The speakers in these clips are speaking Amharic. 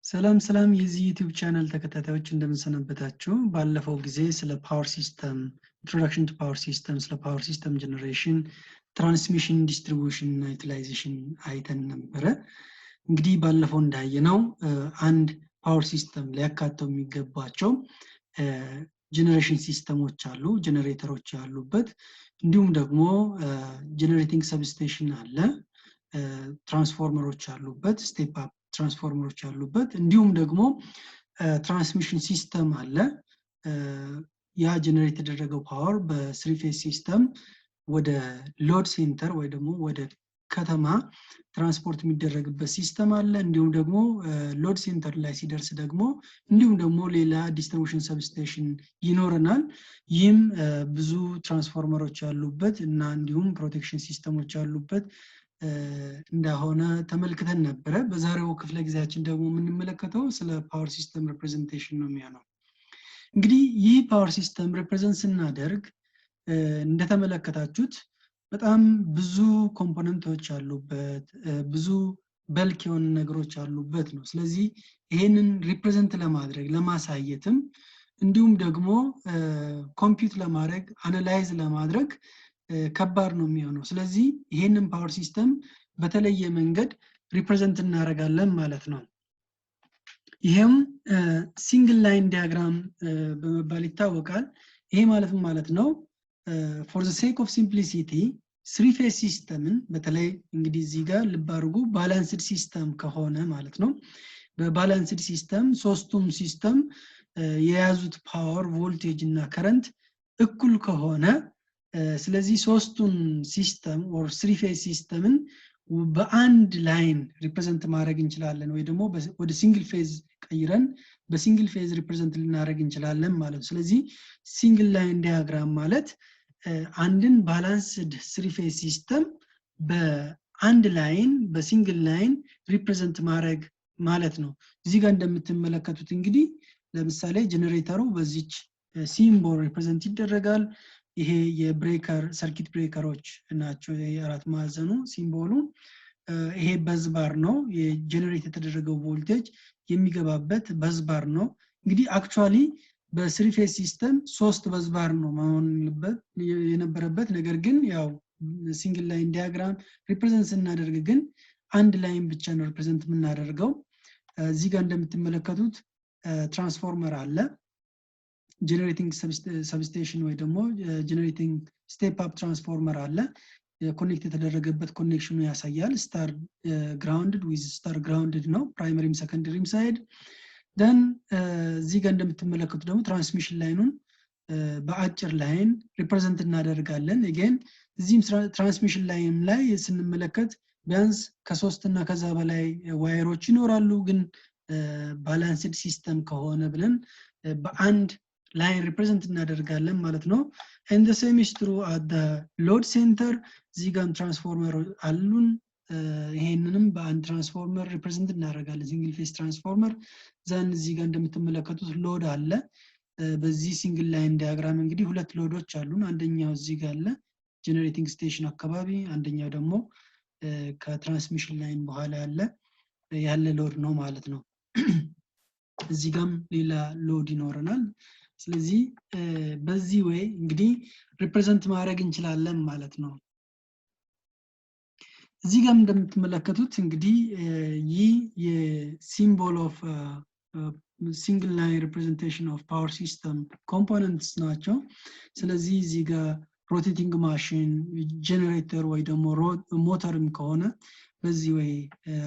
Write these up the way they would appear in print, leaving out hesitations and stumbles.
ሰላም ሰላም የዚህ YouTube channel ተከታታዮች፣ እንደምን ሰነበታችሁ? ባለፈው ጊዜ ስለ power system፣ introduction to power system፣ ስለ power system generation፣ transmission፣ distribution እና utilization አይተን ነበረ። እንግዲህ ባለፈው እንዳየነው አንድ power system ሊያካተው የሚገባቸው generation system ኦች አሉ፣ ጀነሬተሮች ያሉበት፣ እንዲሁም ደግሞ generating substation አለ፣ ትራንስፎርመሮች ያሉበት፣ step up transformer ኦች ያሉበት፣ እንዲሁም ደግሞ transmission system አለ። ያ generate የተደረገው power በ three phase system ወደ load center ወይ ደግሞ ወደ ከተማ ትራንስፖርት የሚደረግበት system አለ። እንዲሁም ደግሞ load center ላይ ሲደርስ ደግሞ እንዲሁም ደግሞ ሌላ distribution substation ይኖረናል። ይህም ብዙ ትራንስፎርመሮች ያሉበት እና እንዲሁም protection system ኦች ያሉበት እንደሆነ ተመልክተን ነበረ። በዛሬው ክፍለ ጊዜያችን ደግሞ የምንመለከተው ስለ power system representation ነው የሚሆነው። እንግዲህ ይህ power system represent ስናደርግ እንደተመለከታችሁት በጣም ብዙ component ኦች ያሉበት፣ ብዙ bulk የሆኑ ነገሮች ያሉበት ነው። ስለዚህ ይሄንን represent ለማድረግ፣ ለማሳየትም፣ እንዲሁም ደግሞ compute ለማድረግ፣ analyze ለማድረግ ከባድ ነው የሚሆነው። ስለዚህ ይሄንን power system በተለየ መንገድ represent እናደርጋለን ማለት ነው። ይሄም single line diagram በመባል ይታወቃል። ይሄ ማለት ምን ማለት ነው? For the sake of simplicity three phase system ን፣ በተለይ እንግዲህ እዚህ ጋር ልብ አድርጉ፣ balanced system ከሆነ ማለት ነው። በ balanced system ሶስቱም system የያዙት power፣ voltage እና current እኩል ከሆነ፣ ስለዚህ ሶስቱን system or three phase system ን በአንድ line represent ማድረግ እንችላለን ወይ ደግሞ ወደ single phase ቀይረን በ single phase represent ልናደርግ እንችላለን ማለት ነው። ስለዚህ single line diagram ማለት አንድን balanced three phase system በአንድ line፣ በ single line represent ማድረግ ማለት ነው። እዚህ ጋር እንደምትመለከቱት እንግዲህ ለምሳሌ ጀኔሬተሩ በዚች symbol represent ይደረጋል። ይሄ የ breaker፣ circuit breaker ኦች ናቸው። የአራት ማዕዘኑ symbol ኡ ይሄ busbar ነው። የ generate የተደረገው ቮልቴጅ የሚገባበት busbar ነው። እንግዲህ actually በ three phase system ሶስት busbar ነው መሆን የነበረበት። ነገር ግን ያው single line diagram represent ስናደርግ ግን አንድ line ብቻ ነው represent የምናደርገው። እዚህ ጋር እንደምትመለከቱት ትራንስፎርመር አለ። Generating substation ወይ ደግሞ generating step up transformer አለ። Connect የተደረገበት connection ኑ ያሳያል። Star grounded with star grounded ነው primary ም secondary ም side። Then እዚህ ጋር እንደምትመለከቱ ደግሞ transmission line ኑን በአጭር line represent እናደርጋለን። Again እዚህም transmission line ላይ ስንመለከት ቢያንስ ከሶስት እና ከዛ በላይ wire ኦች ይኖራሉ። ግን balanced system ከሆነ ብለን በአንድ line represent እናደርጋለን ማለት ነው። And same is true at load center። እዚህ ጋርም ትራንስፎርመር አሉን። ይሄንንም በአንድ transformer represent እናደርጋለን፣ single phase transformer። Then እዚህ ጋር እንደምትመለከቱት load አለ። በዚህ single line diagram እንግዲህ ሁለት load ኦች አሉን። አንደኛው እዚህ ጋር አለ generating station አካባቢ፣ አንደኛው ደግሞ ከ transmission line በኋላ ያለ load ነው ማለት ነው። እዚህ ጋም ሌላ load ይኖረናል። ስለዚህ በዚህ way እንግዲህ represent ማድረግ እንችላለን ማለት ነው። እዚህ ጋር እንደምትመለከቱት እንግዲህ ይህ የ symbol of single line representation of power system components ናቸው። ስለዚህ እዚህ ጋር rotating machine፣ generator ወይ ደግሞ ሞተርም ከሆነ በዚህ way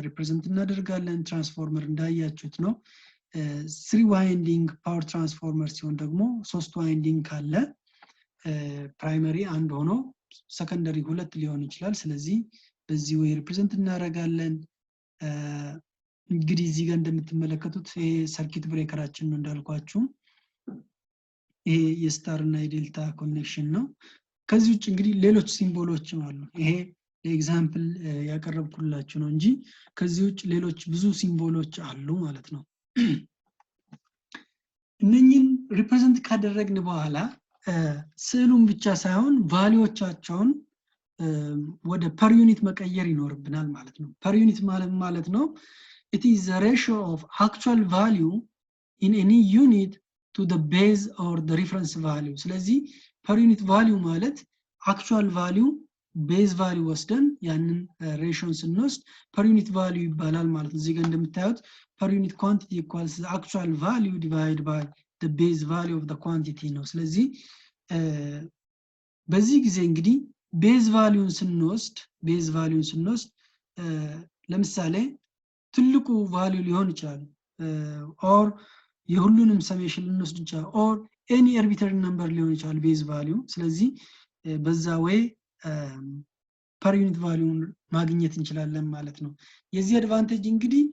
represent እናደርጋለን። ትራንስፎርመር እንዳያችሁት ነው። Three winding power transformer ሲሆን ደግሞ ሶስት winding ካለ primary አንድ ሆኖ secondary ሁለት ሊሆን ይችላል። ስለዚህ በዚህ way represent እናደርጋለን። እንግዲህ እዚህ ጋር እንደምትመለከቱት ይሄ circuit breaker ኣችን ነው እንዳልኳችሁ። ይሄ የ star እና የ delta connection ነው። ከዚህ ውጭ እንግዲህ ሌሎች symbol ኦችም አሉ። ይሄ ለ example ያቀረብኩላችሁ ነው እንጂ ከዚህ ውጭ ሌሎች ብዙ symbol ኦች አሉ ማለት ነው። እነኝን represent ካደረግን በኋላ ስዕሉን ብቻ ሳይሆን value ዎቻቸውን ወደ per unit መቀየር ይኖርብናል ማለት ነው። Per unit ማለት ምን ማለት ነው? It is the ratio of actual value in any unit to the base or the reference value። ስለዚህ per unit value ማለት actual value base value ወስደን ያንን ratio ን ስንወስድ per unit value ይባላል ማለት ነው። እዚህ ጋር እንደምታዩት per unit quantity equals actual value divide by base value of quantity ነው። ስለዚህ በዚህ ጊዜ እንግዲህ base value ን ስንወስድ ለምሳሌ ትልቁ value ሊሆን ይችላል or የሁሉንም summation ልንወስድ እንችላል or any arbitrary number ሊሆን ይችላል base value። ስለዚህ በዛ way per unit value ን ማግኘት እንችላለን ማለት ነው። የዚህ advantage እንግዲህ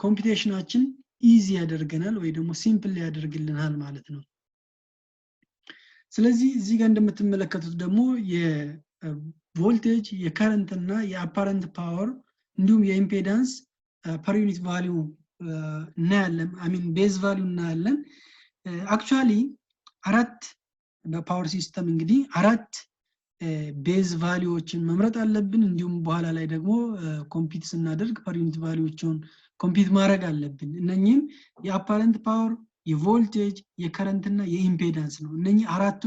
computation ኣችን easy ያደርገናል ወይ ደግሞ simple ያደርግልናል ማለት ነው። ስለዚህ እዚህ ጋር እንደምትመለከቱት ደግሞ የ voltage፣ የ current እና የ apparent power እንዲሁም የ impedance per unit value እናያለን፣ I mean base value እናያለን። Actually አራት በ power system እንግዲህ አራት base value ዎችን መምረጥ አለብን። እንዲሁም በኋላ ላይ ደግሞ compute ስናደርግ per unit value ዎችን compute ማድረግ አለብን። እነኚህም የ apparent power፣ የ voltage፣ የ current እና የ impedance ነው። እነኚህ አራቱ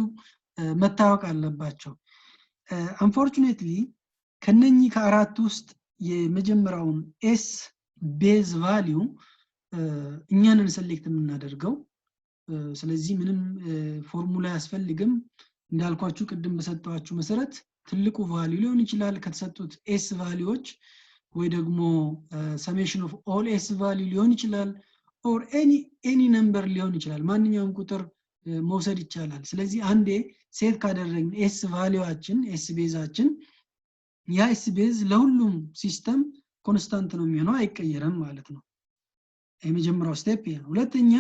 መታወቅ አለባቸው። Unfortunately ከነኚህ ከአራቱ ውስጥ የመጀመሪያውን S base value እኛንን select የምናደርገው። ስለዚህ ምንም ፎርሙላ አያስፈልግም። እንዳልኳችሁ ቅድም በሰጠኋችሁ መሰረት ትልቁ value ሊሆን ይችላል ከተሰጡት S value ዎች ወይ ደግሞ summation of all S value ሊሆን ይችላል or any number ሊሆን ይችላል። ማንኛውም ቁጥር መውሰድ ይቻላል። ስለዚህ አንዴ set ካደረግን S value ኣችን፣ S base ኣችን፣ ያ S base ለሁሉም system constant ነው የሚሆነው፣ አይቀየርም ማለት ነው። የመጀመሪያው step ይሄ ነው። ሁለተኛ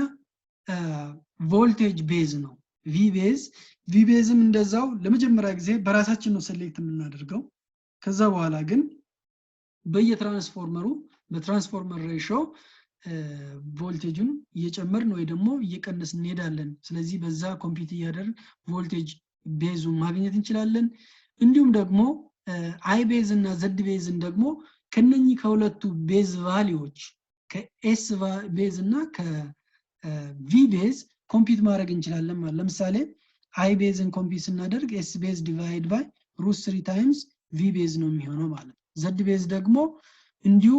voltage base ነው፣ V base። V base ም እንደዛው ለመጀመሪያ ጊዜ በራሳችን ነው select የምናደርገው። ከዛ በኋላ ግን በየ transformer ኡ በ transformer ratio voltage ኡን እየጨመርን ወይ ደግሞ እየቀነስን እንሄዳለን። ስለዚህ በዛ compute እያደረግን voltage base ኡን ማግኘት እንችላለን። እንዲሁም ደግሞ I base እና Z base ን ደግሞ ከነኚህ ከሁለቱ base value ዎች፣ ከ S base እና ከ V base compute ማድረግ እንችላለን ማለት። ለምሳሌ I base ን compute ስናደርግ S base divide by root three times V base ነው የሚሆነው ማለት ነው። Z base ደግሞ እንዲሁ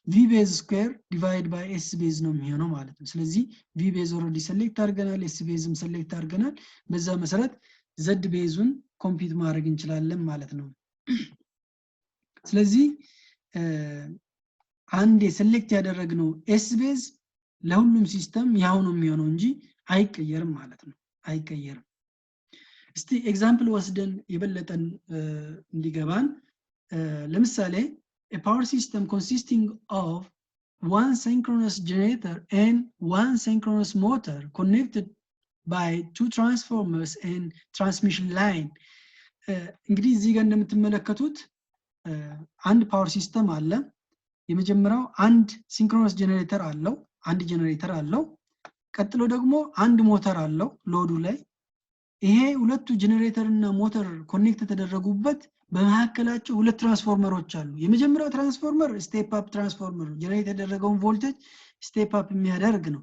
V base square divide by S base ነው የሚሆነው ማለት ነው። ስለዚህ V base already select አድርገናል፣ S base ም select አድርገናል። በዛ መሰረት Z base ኡን compute ማድረግ እንችላለን ማለት ነው። ስለዚህ አንዴ select ያደረግነው S base ለሁሉም system ያው ነው የሚሆነው እንጂ አይቀየርም ማለት ነው። አይቀየርም። እስቲ example ወስደን የበለጠን እንዲገባን፣ ለምሳሌ a power system consisting of one synchronous generator and one synchronous motor connected by two transformers and transmission line። እንግዲህ እዚህ ጋር እንደምትመለከቱት አንድ power system አለ። የመጀመሪያው አንድ synchronous generator አለው፣ አንድ ጀነሬተር አለው። ቀጥሎ ደግሞ አንድ ሞተር አለው load ኡ ላይ። ይሄ ሁለቱ ጀኔሬተር እና ሞተር connect የተደረጉበት በመካከላቸው ሁለት ትራንስፎርመሮች አሉ። የመጀመሪያው transformer step up transformer ነው። Generate የተደረገውን voltage step up የሚያደርግ ነው።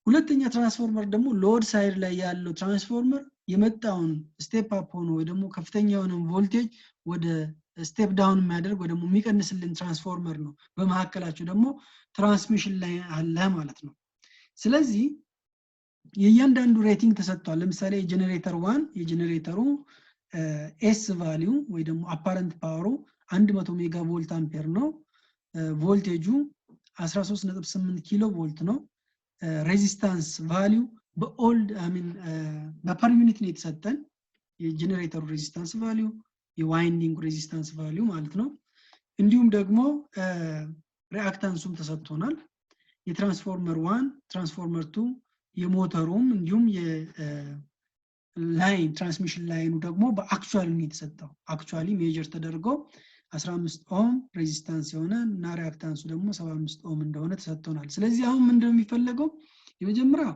ሁለተኛ ትራንስፎርመር ደግሞ load side ላይ ያለው ትራንስፎርመር የመጣውን step up ሆኖ ወይ ደግሞ ከፍተኛ የሆነውን ቮልቴጅ ወደ step down የሚያደርግ ወይ ደግሞ የሚቀንስልን ትራንስፎርመር ነው። በመካከላቸው ደግሞ transmission line አለ ማለት ነው። ስለዚህ የእያንዳንዱ rating ተሰጥቷል። ለምሳሌ የ generator one፣ የ generator ኡ S value ወይ ደግሞ apparent power ኡ 100 mega volt ampere ነው። ቮልቴጁ 13.8 kilo volt ነው። Resistance value በ old I mean በ per unit ነው የተሰጠን፣ የ generator ኡ resistance value፣ የ winding resistance value ማለት ነው። እንዲሁም ደግሞ reactance ኡም ተሰጥቶናል። የ transformer one፣ transformer two፣ የሞተሩም እንዲሁም የ line transmission line ኡ ደግሞ በ actual ነው የተሰጠው። Actually measure ተደርጎ 15 ohm resistance የሆነ እና reactance ኡ ደግሞ 75 ohm እንደሆነ ተሰጥቶናል። ስለዚህ አሁን ምንድነው የሚፈለገው? የመጀመሪያው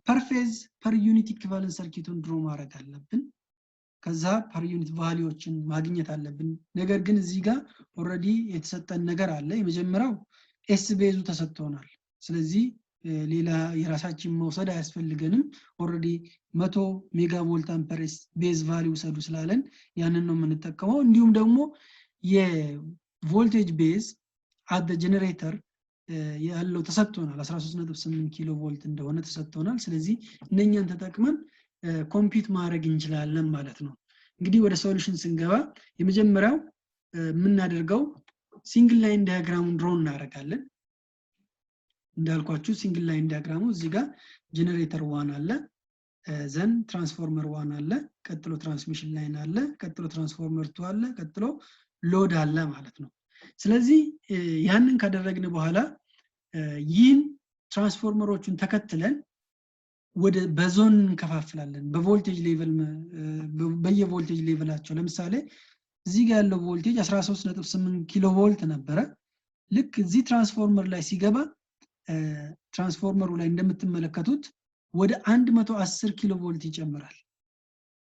per phase per unit equivalent circuit ኡን draw ማድረግ አለብን። ከዛ per unit value ዎችን ማግኘት አለብን። ነገር ግን እዚህ ጋር already የተሰጠን ነገር አለ። የመጀመሪያው S base ኡ ተሰጥቶናል። ስለዚህ ሌላ የራሳችን መውሰድ አያስፈልገንም። Already 100 mega volt ampere base value ውሰዱ ስላለን ያንን ነው የምንጠቀመው። እንዲሁም ደግሞ የ voltage base at generator ያለው ተሰጥቶናል፣ 13.8 ኪሎ ቮልት እንደሆነ ተሰጥቶናል። ስለዚህ እነኛን ተጠቅመን compute ማድረግ እንችላለን ማለት ነው። እንግዲህ ወደ solution ስንገባ የመጀመሪያው የምናደርገው single line diagram ኡን draw እናደርጋለን። እንዳልኳችሁ single line diagram ኡ እዚህ ጋር generator one አለ፣ then transformer one አለ፣ ቀጥሎ transmission line አለ፣ ቀጥሎ transformer two አለ፣ ቀጥሎ load አለ ማለት ነው። ስለዚህ ያንን ካደረግን በኋላ ይህን ትራንስፎርመሮቹን ተከትለን ወደ በዞን እንከፋፍላለን። በ voltage level፣ በየ voltage level ኣቸው። ለምሳሌ እዚህ ጋር ያለው ቮልቴጅ 13.8 ኪሎ ቮልት ነበረ። ልክ እዚህ ትራንስፎርመር ላይ ሲገባ ትራንስፎርመሩ ላይ እንደምትመለከቱት ወደ 110 ኪሎ ቮልት ይጨምራል።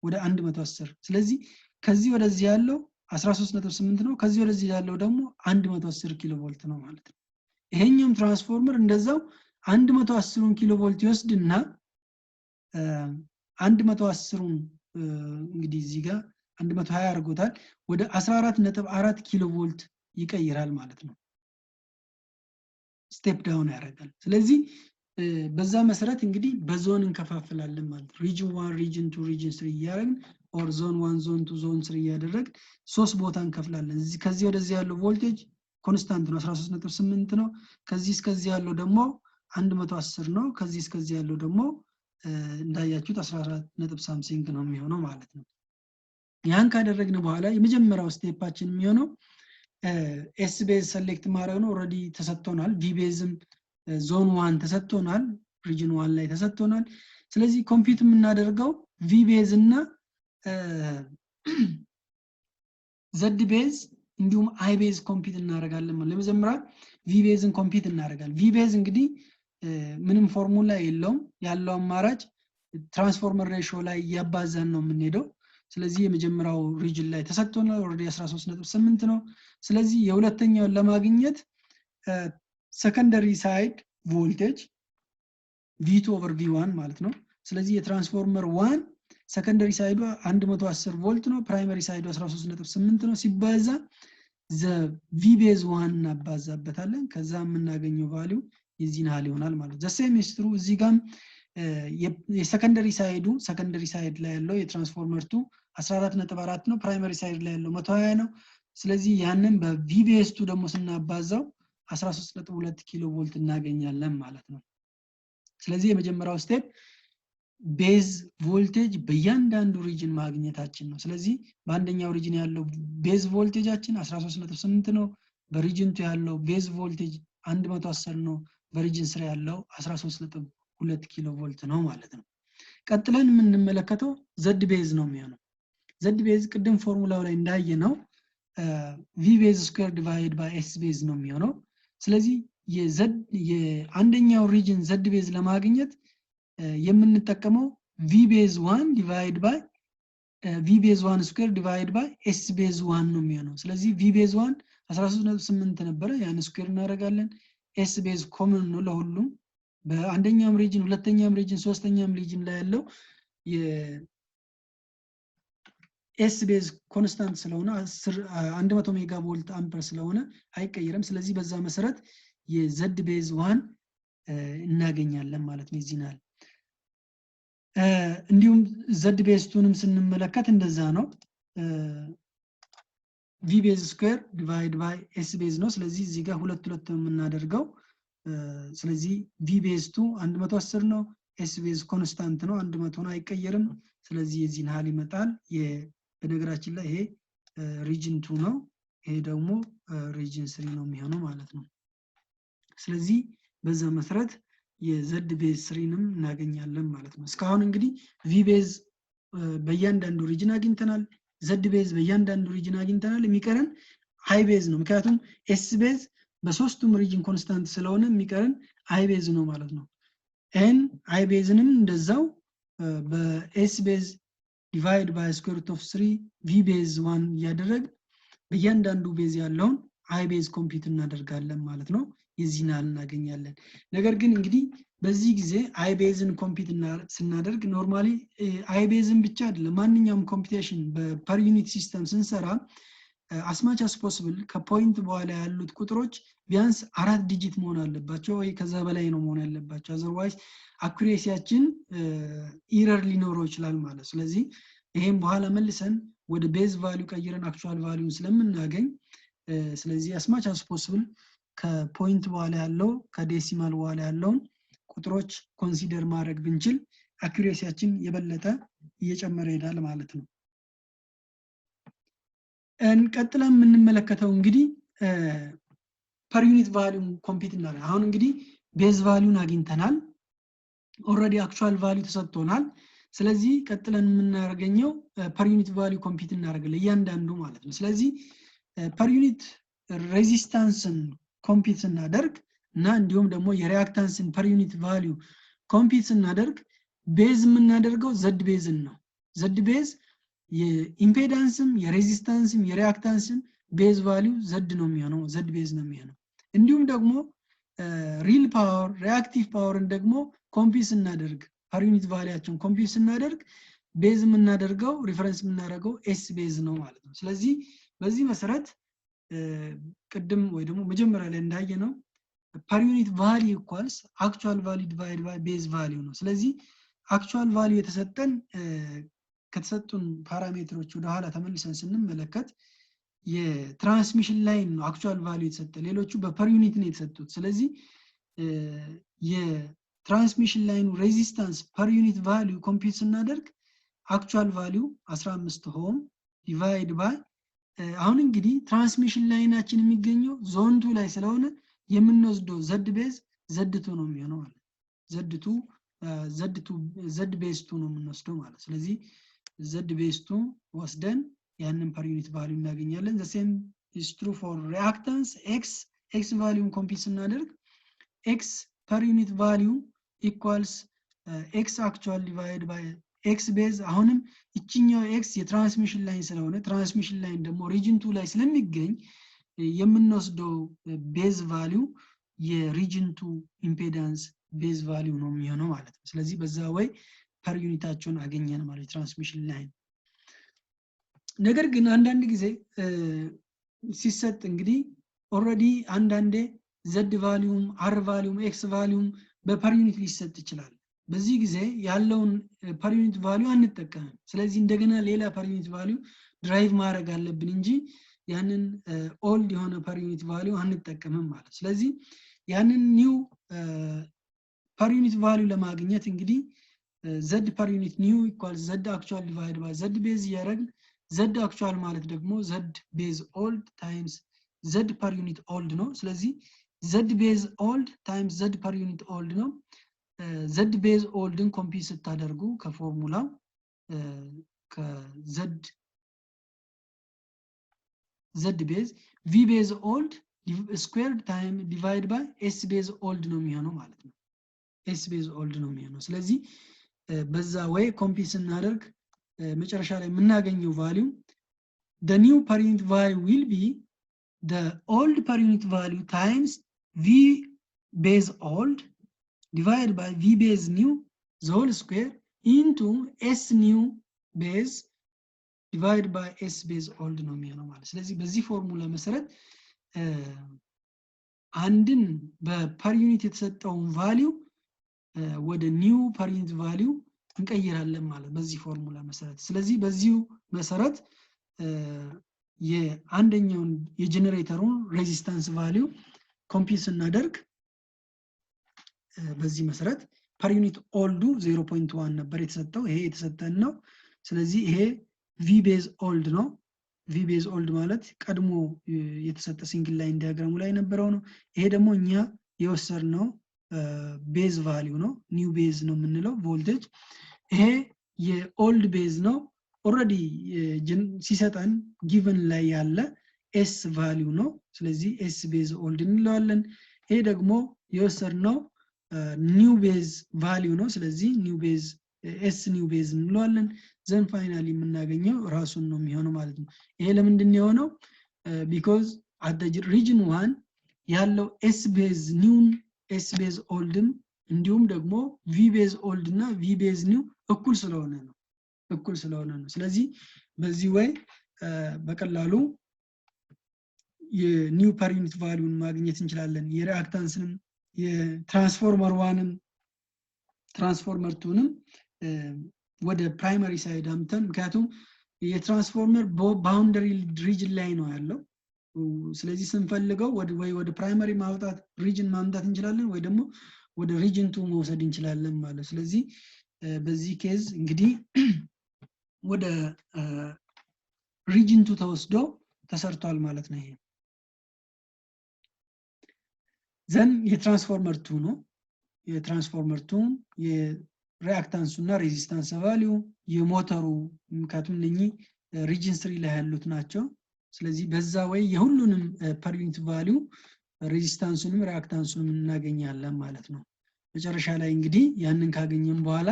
ወደ 110። ስለዚህ ከዚህ ወደዚህ ያለው 13.8 ነው። ከዚህ ወደዚህ ያለው ደግሞ 110 ኪሎ ቮልት ነው ማለት ነው። ይሄኛውም ትራንስፎርመር እንደዛው 110ን ኪሎ ቮልት ይወስድና 110ን እንግዲህ እዚህ ጋር 120 አድርጎታል። ወደ 14.4 ኪሎ ቮልት ይቀይራል ማለት ነው። Step down ያደርጋል። ስለዚህ በዛ መሰረት እንግዲህ በዞን እንከፋፍላለን ማለት ነው። Region one፣ region two፣ region three እያደረግን or zone one፣ zone two፣ zone three እያደረግን ሶስት ቦታ እንከፍላለን። ከዚህ ወደዚህ ያለው voltage constant ነው፣ 13.8 ነው። ከዚህ እስከዚህ ያለው ደግሞ 110 ነው። ከዚህ እስከዚህ ያለው ደግሞ እንዳያችሁት 14 ነጥብ something ነው የሚሆነው ማለት ነው። ያን ካደረግን በኋላ የመጀመሪያው step ኣችን የሚሆነው S base select ማድረግ ነው። Already ተሰጥቶናል። V base ም zone one ተሰጥቶናል። Region one ላይ ተሰጥቶናል። ስለዚህ compute የምናደርገው V base እና Z base እንዲሁም I base compute እናደርጋለን። ለመጀመሪያ V base ን compute እናደርጋለን። V base እንግዲህ ምንም ፎርሙላ የለውም። ያለው አማራጭ transformer ratio ላይ እያባዛን ነው የምንሄደው። ስለዚህ የመጀመሪያው region ላይ ተሰጥቶናል። Already 13.8 ነው። ስለዚህ የሁለተኛውን ለማግኘት secondary side voltage V2 over V1 ማለት ነው። ስለዚህ የ transformer one secondary side ኡ 110 ቮልት ነው። Primary side ኡ 13.8 ነው። ሲባዛ the V base one እናባዛበታለን። ከዛ የምናገኘው value የዚህን ያህል ይሆናል ማለት ነው። The same is true እዚህ ጋም የ secondary side ኡ፣ secondary side ላይ ያለው የ transformer two 14.4 ነው። Primary side ላይ ያለው 120 ነው። ስለዚህ ያንን በ V base two ደግሞ ስናባዛው 13.2 ኪሎ ቮልት እናገኛለን ማለት ነው። ስለዚህ የመጀመሪያው step base voltage በእያንዳንዱ region ማግኘታችን ነው። ስለዚህ በአንደኛው region ያለው base voltage ኣችን 13.8 ነው። በ region two ያለው base voltage 110 ነው። በ region three ያለው 13.2 ኪሎ ቮልት ነው ማለት ነው። ቀጥለን የምንመለከተው Z base ነው የሚሆነው። Z base ቅድም ፎርሙላው ላይ እንዳየነው V base square divide by S base ነው የሚሆነው። ስለዚህ የአንደኛው region Z base ለማግኘት የምንጠቀመው V base one divide by V base one square divide by S base one ነው የሚሆነው። ስለዚህ V base one 13.8 ነበረ፣ ያን square እናደርጋለን። S base common ነው ለሁሉም፣ በአንደኛውም region፣ ሁለተኛም region፣ ሶስተኛም region ላይ ያለው የ S base constant ስለሆነ፣ 100 mega volt ampere ስለሆነ አይቀየርም። ስለዚህ በዛ መሰረት የ Z base one እናገኛለን ማለት ነው የዚህን ያህል። እንዲሁም Z base two ንም ስንመለከት እንደዛ ነው። V base square divide by S base ነው። ስለዚህ እዚህ ጋር ሁለት ሁለት ነው የምናደርገው። ስለዚህ V base two 110 ነው። S base constant ነው፣ 100 ነው፣ አይቀየርም። ስለዚህ የዚህን ያህል ይመጣል። በነገራችን ላይ ይሄ region two ነው፣ ይሄ ደግሞ region three ነው የሚሆነው ማለት ነው። ስለዚህ በዛ መሰረት የ Z base three ንም እናገኛለን ማለት ነው። እስካሁን እንግዲህ V base በእያንዳንዱ region አግኝተናል። Z base በእያንዳንዱ region አግኝተናል። የሚቀረን I base ነው። ምክንያቱም S base በሶስቱም region constant ስለሆነ የሚቀረን I base ነው ማለት ነው። And I base ንም እንደዛው በ S base divide by square root of 3 V base 1 እያደረግ በእያንዳንዱ base ያለውን I base compute እናደርጋለን ማለት ነው። የዚህን ያህል እናገኛለን። ነገር ግን እንግዲህ በዚህ ጊዜ I base ን compute ስናደርግ፣ normally I base ን ብቻ አይደለም፣ ማንኛውም computation በ per unit system ስንሰራ as much as possible ከ point በኋላ ያሉት ቁጥሮች ቢያንስ አራት digit መሆን አለባቸው ወይ ከዛ በላይ ነው መሆን ያለባቸው። Otherwise accuracy ያችን error ሊኖረው ይችላል ማለት። ስለዚህ ይሄም በኋላ መልሰን ወደ base value ቀይረን actual value ን ስለምናገኝ፣ ስለዚህ as much as possible ከ point በኋላ ያለው፣ ከ decimal በኋላ ያለውን ቁጥሮች consider ማድረግ ብንችል accuracy ያችን የበለጠ እየጨመረ ይሄዳል ማለት ነው። እንቀጥለን የምንመለከተው እንግዲህ per unit value compute እናደርግ። አሁን እንግዲህ base value ን አግኝተናል። Already actual value ተሰጥቶናል። ስለዚህ ቀጥለን የምናገኘው per unit value compute እናደርጋለን እያንዳንዱ ማለት ነው። ስለዚህ per unit resistance ን compute ስናደርግ እና እንዲሁም ደግሞ የ reactance ን per unit value compute ስናደርግ base የምናደርገው Z base ን ነው። Z base የኢምፔዳንስም የሬዚስታንስም የሪያክታንስም ቤዝ ቫሊዩ ዘድ ነው የሚሆነው፣ Z base ነው የሚሆነው። እንዲሁም ደግሞ real power፣ reactive power ን ደግሞ compute ስናደርግ፣ per unit value ያቸውን compute ስናደርግ base የምናደርገው፣ reference የምናደርገው S base ነው ማለት ነው። ስለዚህ በዚህ መሰረት ቅድም ወይ ደግሞ መጀመሪያ ላይ እንዳየነው per unit value equals actual value divide by base value ነው። ስለዚህ actual value የተሰጠን፣ ከተሰጡን parameter ኦች ወደኋላ ተመልሰን ስንመለከት የ transmission line ነው actual value የተሰጠ፣ ሌሎቹ በ per unit ነው የተሰጡት። ስለዚህ የ transmission line ኑ resistance per unit value compute ስናደርግ actual value 15 ohm divide by፣ አሁን እንግዲህ transmission line ናችን የሚገኘው zone 2 ላይ ስለሆነ የምንወስደው Z base Z 2 ነው የሚሆነው ማለት Z 2 Z 2 Z base 2 ነው የምንወስደው ማለት። ስለዚህ Z base 2 ወስደን ያንን per unit value እናገኛለን። The same is true for reactance X። X value ን compute ስናደርግ X per unit value equals X actual divide by X base። አሁንም ይችኛው X የ transmission line ስለሆነ፣ transmission line ደግሞ region 2 ላይ ስለሚገኝ የምንወስደው base value የ region 2 impedance base value ነው የሚሆነው ማለት ነው። ስለዚህ በዛ way per unit ኣቸውን አገኘን ማለት transmission line። ነገር ግን አንዳንድ ጊዜ ሲሰጥ እንግዲህ already አንዳንዴ Z value ም፣ R value ም፣ X value ም በ per unit ሊሰጥ ይችላል። በዚህ ጊዜ ያለውን per unit value አንጠቀምም። ስለዚህ እንደገና ሌላ per unit value derive ማድረግ አለብን እንጂ ያንን old የሆነ per unit value አንጠቀምም ማለት። ስለዚህ ያንን new per unit value ለማግኘት እንግዲህ Z per unit new equal Z actual divide by Z base እያደረግን፣ Z actual ማለት ደግሞ Z base old times Z per unit old ነው። ስለዚህ Z base old times Z per unit old ነው። Z base old ን compute ስታደርጉ ከ formula ው ከ Z base V base old squared time divide by S base old ነው የሚሆነው ማለት ነው። S base old ነው የሚሆነው። ስለዚህ በዛ way compute ስናደርግ መጨረሻ ላይ የምናገኘው value፣ the new per unit value will be the old per unit value times V base old divided by V base new the whole square into S new base divide by S base old ነው የሚሆነው ማለት። ስለዚህ በዚህ ፎርሙላ መሰረት አንድን በ per unit የተሰጠውን value ወደ new per unit value እንቀይራለን ማለት በዚህ ፎርሙላ መሰረት። ስለዚህ በዚሁ መሰረት የአንደኛውን የ generator ሩን resistance value compute ስናደርግ በዚህ መሰረት per unit old ኡ 0.1 ነበር የተሰጠው። ይሄ የተሰጠን ነው። ስለዚህ ይሄ V base old ነው። V base old ማለት ቀድሞ የተሰጠ single line diagram ኡ ላይ የነበረው ነው። ይሄ ደግሞ እኛ የወሰድነው base value ነው። New base ነው የምንለው ቮልቴጅ። ይሄ የ old base ነው። Already ሲሰጠን given ላይ ያለ S value ነው። ስለዚህ S base old እንለዋለን። ይሄ ደግሞ የወሰድነው new base value ነው። ስለዚህ new base S new base እንለዋለን። Then finally የምናገኘው ራሱን ነው የሚሆነው ማለት ነው። ይሄ ለምንድን ነው የሆነው? Because at region 1 ያለው S base new ን S base old ም እንዲሁም ደግሞ V base old እና V base new እኩል ስለሆነ ነው። ስለዚህ በዚህ way በቀላሉ የ new per unit value ን ማግኘት እንችላለን። የሪአክታንስንም፣ የትራንስፎርመር ዋንም፣ ትራንስፎርመር ቱንም ወደ primary side አምጥተን፣ ምክንያቱም የ transformer boundary region ላይ ነው ያለው። ስለዚህ ስንፈልገው ወይ ወደ primary ማውጣት region ማምጣት እንችላለን ወይ ደግሞ ወደ region 2 መውሰድ እንችላለን ማለት። ስለዚህ በዚህ case እንግዲህ ወደ region 2 ተወስዶ ተሰርቷል ማለት ነው። ይሄ then የ transformer 2 ነው። የ transformer 2 የ reactance ኡ እና resistance value፣ የሞተሩ፣ ምክንያቱም እነኚህ region 3 ላይ ያሉት ናቸው። ስለዚህ በዛ way የሁሉንም per unit value resistance ኡንም reactance ኡንም እናገኛለን ማለት ነው። መጨረሻ ላይ እንግዲህ ያንን ካገኘን በኋላ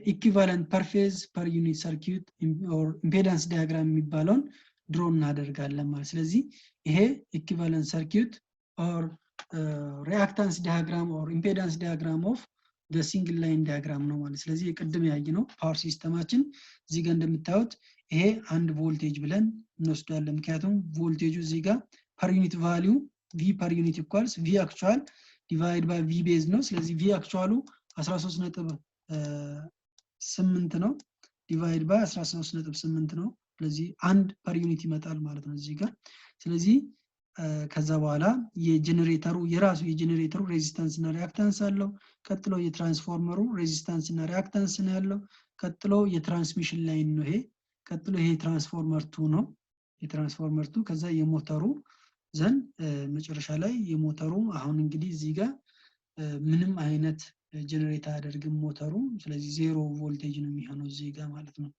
equivalent per phase per unit circuit or impedance diagram የሚባለውን draw እናደርጋለን ማለት። ስለዚህ ይሄ equivalent circuit or reactance diagram or impedance diagram of single line diagram ነው ማለት። ስለዚህ የቅድም ያየነው power system ኣችን እዚህ ጋር እንደምታዩት ይሄ 1 ቮልቴጅ ብለን እንወስዳለን። ምክንያቱም ቮልቴጁ እዚህ ጋር per unit value V per unit equals V actual divide by V base ነው። ስለዚህ V actual ኡ 13.8 ነው፣ divide by 13.8 ነው። ስለዚህ 1 per unit ይመጣል ማለት ነው እዚህ ጋር። ስለዚህ ከዛ በኋላ የጀኔሬተሩ የራሱ የጀኔሬተሩ resistance እና reactance አለው። ቀጥሎ የ transformer ኡ resistance እና reactance ነው ያለው። ቀጥሎ የ transmission line ነው ይሄ። ቀጥሎ ይሄ transformer 2 ነው፣ የ transformer 2፣ ከዛ የሞተሩ፣ then መጨረሻ ላይ የሞተሩ። አሁን እንግዲህ እዚህ ጋር ምንም አይነት generate አያደርግም ሞተሩ። ስለዚህ 0 voltage ነው የሚሆነው እዚህ ጋር ማለት ነው።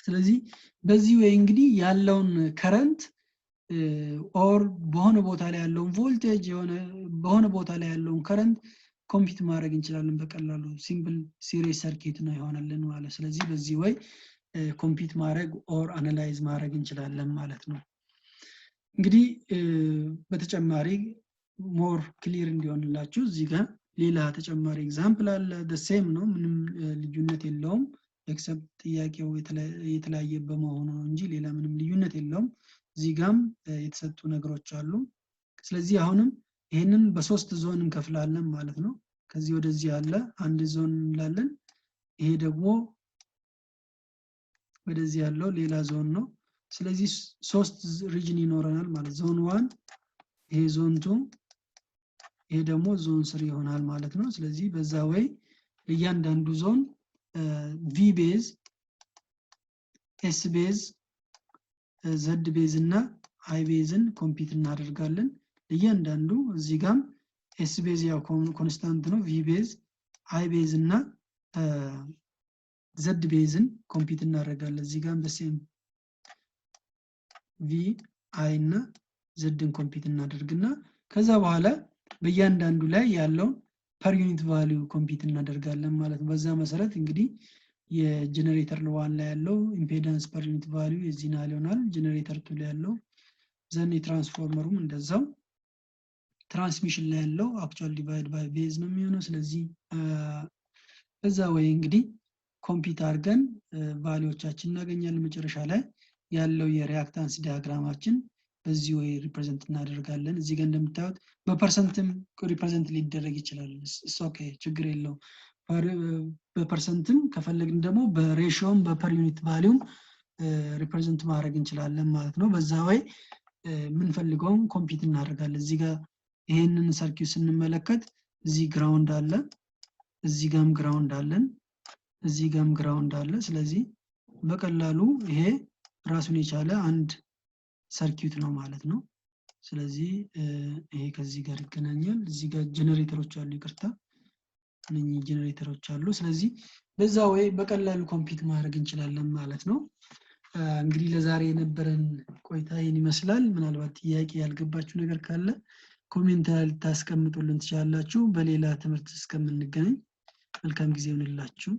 ስለዚህ በዚህ way እንግዲህ ያለውን current or በሆነ ቦታ ላይ ያለውን ቮልቴጅ፣ የሆነ በሆነ ቦታ ላይ ያለውን current compute ማድረግ እንችላለን በቀላሉ። Simple series circuit ነው የሆነልን ማለት። ስለዚህ በዚህ way compute ማድረግ or analyze ማድረግ እንችላለን ማለት ነው። እንግዲህ በተጨማሪ more clear እንዲሆንላችሁ እዚህ ጋር ሌላ ተጨማሪ example አለ። Same ነው፣ ምንም ልዩነት የለውም፣ except ጥያቄው የተለያየ በመሆኑ ነው እንጂ ሌላ ምንም ልዩነት የለውም። እዚህ ጋም የተሰጡ ነገሮች አሉ። ስለዚህ አሁንም ይህንን በሶስት ዞን እንከፍላለን ማለት ነው። ከዚህ ወደዚህ ያለ አንድ ዞን እንላለን። ይሄ ደግሞ ወደዚህ ያለው ሌላ ዞን ነው። ስለዚህ ሶስት region ይኖረናል ማለት፣ ዞን 1፣ ይሄ ዞን 2፣ ይሄ ደግሞ ዞን 3 ይሆናል ማለት ነው። ስለዚህ በዛ way ለእያንዳንዱ zone V base፣ S base፣ Z base እና I base ን compute እናደርጋለን እያንዳንዱ። እዚህ ጋም S base ያው constant ነው። V base፣ I base እና Z base ን compute እናደርጋለን። እዚህ ጋም በ same V፣ I እና Z ን compute እናደርግና ከዛ በኋላ በእያንዳንዱ ላይ ያለውን per unit value compute እናደርጋለን ማለት ነው። በዛ መሰረት እንግዲህ የ generator 1 ላይ ያለው impedance per unit value የዚህን ያህል ይሆናል። ጀኔሬተር 2 ላይ ያለው፣ then የ transformer ኡም እንደዛው፣ transmission ላይ ያለው actual divide by base ነው የሚሆነው። ስለዚህ በዛ way እንግዲህ compute አድርገን value ዎቻችን እናገኛለን። መጨረሻ ላይ ያለው የ reactance diagram ኣችን በዚህ way represent እናደርጋለን። እዚህ ጋር እንደምታዩት በ percent ም represent ሊደረግ ይችላል። Okay፣ ችግር የለው። በ percent ም ከፈለግን ደግሞ በ ratio ም በ per unit value ም represent ማድረግ እንችላለን ማለት ነው። በዛ way የምንፈልገውን compute እናደርጋለን። እዚህ ጋር ይሄንን circuit ስንመለከት እዚህ ground አለ፣ እዚህ ጋም ground አለን፣ እዚህ ጋም ground አለ። ስለዚህ በቀላሉ ይሄ ራሱን የቻለ አንድ circuit ነው ማለት ነው። ስለዚህ ይሄ ከዚህ ጋር ይገናኛል። እዚህ ጋር ጀነሬተሮች አሉ፣ ይቅርታ፣ እነኚህ ጀነሬተሮች አሉ። ስለዚህ በዛ way በቀላሉ compute ማድረግ እንችላለን ማለት ነው። እንግዲህ ለዛሬ የነበረን ቆይታ ይህን ይመስላል። ምናልባት ጥያቄ፣ ያልገባችሁ ነገር ካለ comment ላይ ልታስቀምጡልን ትችላላችሁ። በሌላ ትምህርት እስከምንገናኝ መልካም ጊዜ ይሁንላችሁ።